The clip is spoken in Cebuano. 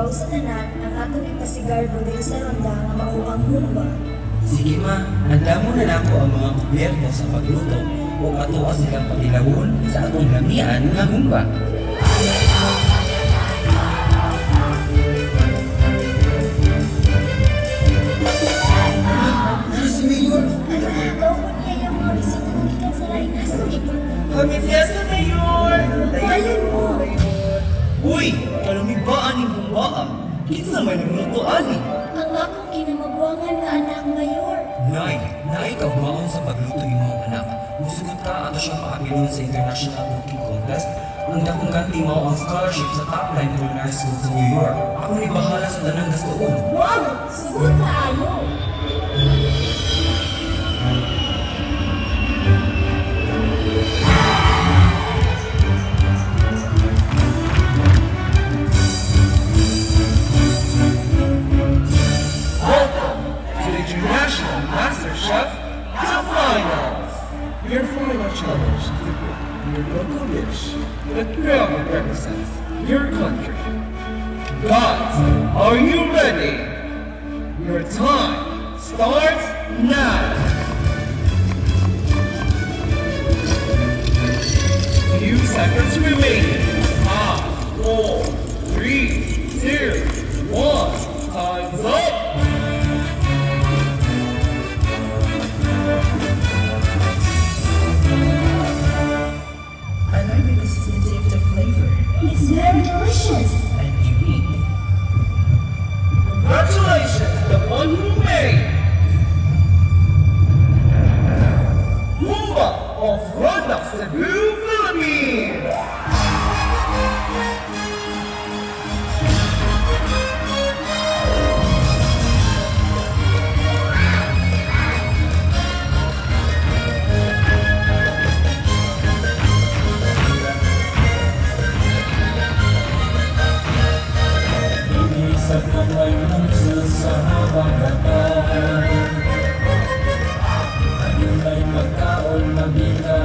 Ibabaw sa tanan, ang atong ipasigarbo diri sa Ronda nga mao ang humba. Sige ma, andamo na nako ang mga kubyerto sa pagluto ug atoa silang pagilawon sa atong lamian nga humba. Nara si Mayor! Anak, kauban niya yung mga bisita nga gikan sa laing nasod. Happy Fiesta, Mayor! Dayon mo! Uy! Kalami ba aning humbaa? Kinsa may nagluto ani? Ang akong kinamagwangan nga anak, Mayor. Nay, naay kaugmaon sa pagluto imong anak. Musugot ka ato siyang paapilon sa International Cooking Contest. Ang dakong ganti mao ang scholarship sa top line culinary school sa New York. Ako ni bahala sa tanang gastuon. Wow! Sugot kaayo! Welcome to the International Master Chef The Finals! Your final challenge to cook your local dish that proudly represents your country. Guys, are you ready? Your time starts now! Few seconds remaining. Five, four, three, two, one. Time's up! I like the consistency of the flavor It's very delicious! and unique. Congratulations, the one who made Humba of Ronda Cebu, Philippines! Hindi sa kamay mong sa habagatan. Adunay pagkaon mabili.